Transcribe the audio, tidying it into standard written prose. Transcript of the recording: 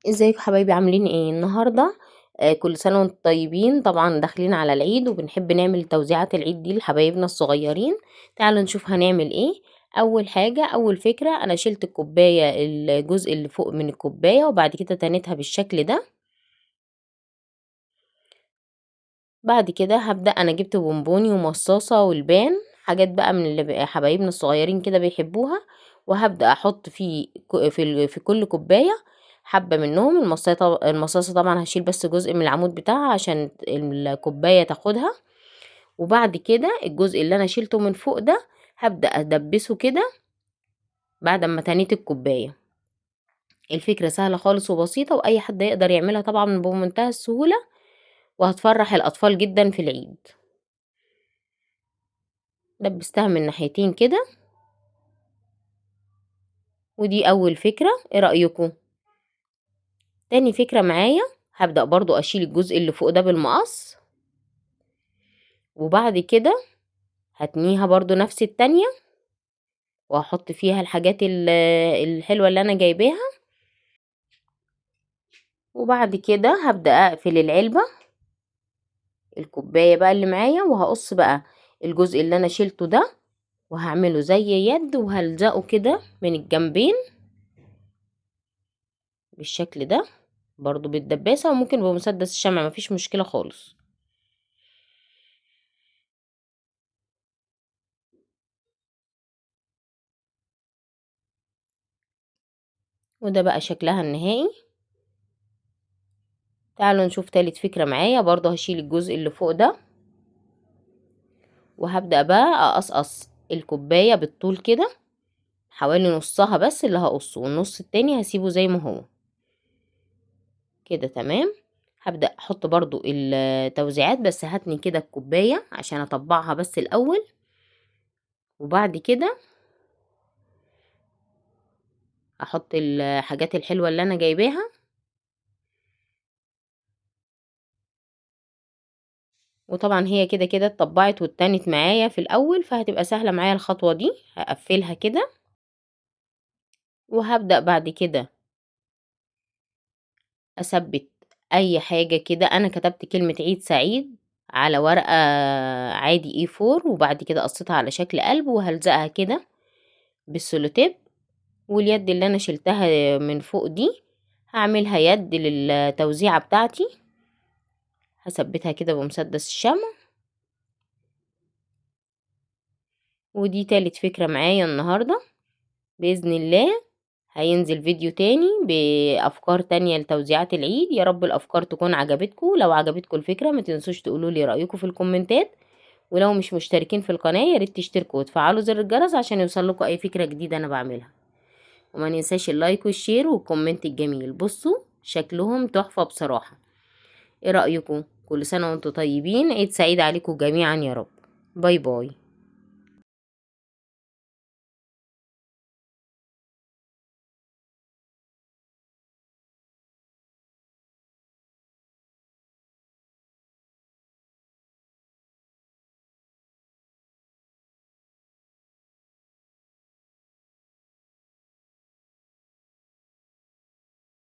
ازيكم حبايبي، عاملين ايه النهارده؟ كل سنة وانتم طيبين. طبعا داخلين على العيد وبنحب نعمل توزيعات العيد دي لحبايبنا الصغيرين. تعالوا نشوف هنعمل ايه. اول حاجة، اول فكرة، انا شلت الكوباية، الجزء اللي فوق من الكوباية، وبعد كده تنيتها بالشكل ده. بعد كده هبدا، انا جبت بونبوني ومصاصه والبان، حاجات بقى من اللي حبايبنا الصغيرين كده بيحبوها، وهبدا احط في كل كوباية حبه منهم. المصاصه طبعا هشيل بس جزء من العمود بتاعها عشان الكوباية تاخدها. وبعد كده الجزء اللي انا شيلته من فوق ده هبدا ادبسه كده بعد ما تنيت الكوباية. الفكرة سهلة خالص وبسيطة، واي حد يقدر يعملها طبعا بمنتهى السهولة، وهتفرح الاطفال جدا في العيد. دبستها من ناحيتين كده، ودي اول فكرة. ايه رايكم؟ تاني فكرة معايا، هبدا برضو اشيل الجزء اللي فوق ده بالمقص، وبعد كده هتنيها برضو نفس التانية، وهحط فيها الحاجات الحلوة اللي انا جايباها. وبعد كده هبدا اقفل العلبة، الكوباية بقى اللي معايا، وهقص بقى الجزء اللي انا شيلته ده، وهعمله زي يد، وهلزقه كده من الجنبين بالشكل ده، برضو بالدباسة وممكن بمسدس الشمع، مفيش مشكلة خالص. وده بقى شكلها النهائي. تعالوا نشوف تالت فكرة معايا. برضو هشيل الجزء اللي فوق ده، وهبدأ بقى أقصقص الكوباية بالطول كده، حوالي نصها بس اللي هقصه، والنص التاني هسيبه زي ما هو كده. تمام. هبدأ أحط برضو التوزيعات، بس هاتني كده الكوباية عشان أطبعها بس الأول، وبعد كده أحط الحاجات الحلوة اللي أنا جايباها. وطبعا هي كده كده اتطبعت واتنت معايا في الأول، فهتبقى سهلة معايا الخطوة دي. هقفلها كده، وهبدأ بعد كده أثبت أي حاجة كده. أنا كتبت كلمة عيد سعيد على ورقة عادي اي فور، وبعد كده قصيتها على شكل قلب، وهلزقها كده بالسولوتيب. واليد اللي أنا شلتها من فوق دي هعملها يد للتوزيعة بتاعتي، هثبتها كده بمسدس الشمع. ودي تالت فكرة معايا النهاردة. بإذن الله هينزل فيديو تاني بأفكار تانية لتوزيعات العيد. يا رب الأفكار تكون عجبتكم. لو عجبتكم الفكرة ما تنسوش تقولوا لي رأيكم في الكومنتات، ولو مش مشتركين في القناة يا ريت تشتركوا وتفعلوا زر الجرس عشان يوصل لكم أي فكرة جديدة أنا بعملها. وما ننساش ال like وال share وال comment الجميل. بصوا شكلهم تحفة بصراحة. ايه رأيكم؟ كل سنة وانتم طيبين، عيد سعيد عليكم جميعا يا رب. bye bye.